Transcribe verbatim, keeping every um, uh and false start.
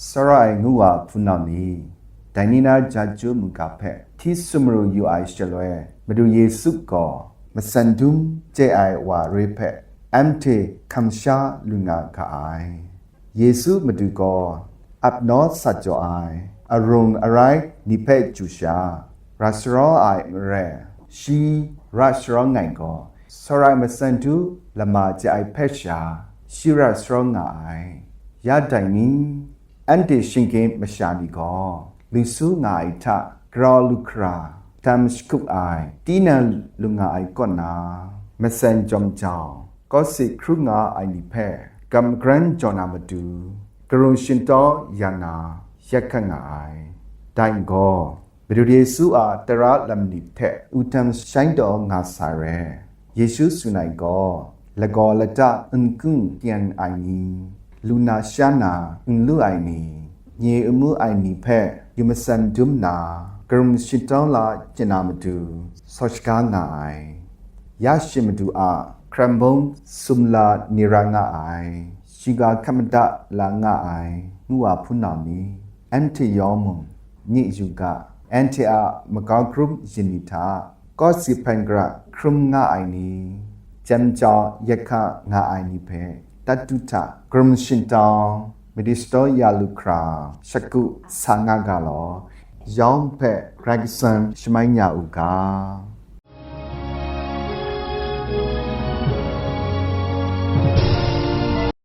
Tsawra ai ngu wa hpunau ni, dai ni na jaju muga hpe hti sumru yu ai shaloi, Madu Yesu gaw matsan dum chye ai wa re hpe anhte hkam sha lu nga ga ai. Yesu Madu gaw ap naw sat jaw ai arung arai ni hpe chyu sha, ra saraw ai n rai, shi ra saraw ai gaw, tsawra ai matsan du lama chye ai hpe sha, shi ra saraw nga ai. Ya dai ni, anhte shinggyim masha ni gaw, lu su nga ai hta grau lu hkra, tam shagup ai, tinang lu nga ai kaw na, matsan jawm jau, kawsit hkru nga ai ni hpe gam magran jaw na matu, karung shingtau ya na, yet hkat nga ai. Dai n gaw, Madu Yesu a tara lam ni hte wudang shai daw nga sa re. Yesu tsun ai gaw, lagaw lata n kung kyan ai ni, lu na sha na n lu ai ni, nye n mu ai ni hpe yu matsan dum na, karung shingtau la chye na matu, saw shaga nga ai. Ya shi Madu a hkram bung sumla ni ra nga ai, shiga hkap mada la nga ai, ngu wa hpunau ni, anhte yawng mung, nye yu ga, anhte a makau hkrum yin ni hta, kawsit hpan gara hkrum nga ai ni, jam jau yet hka nga ai ni hpe, tatu hta karung shingtau, madi shadaw ya lu hkra, shagu sa nga ga law, yawng hpe Karai Kasang shamai ya u ga.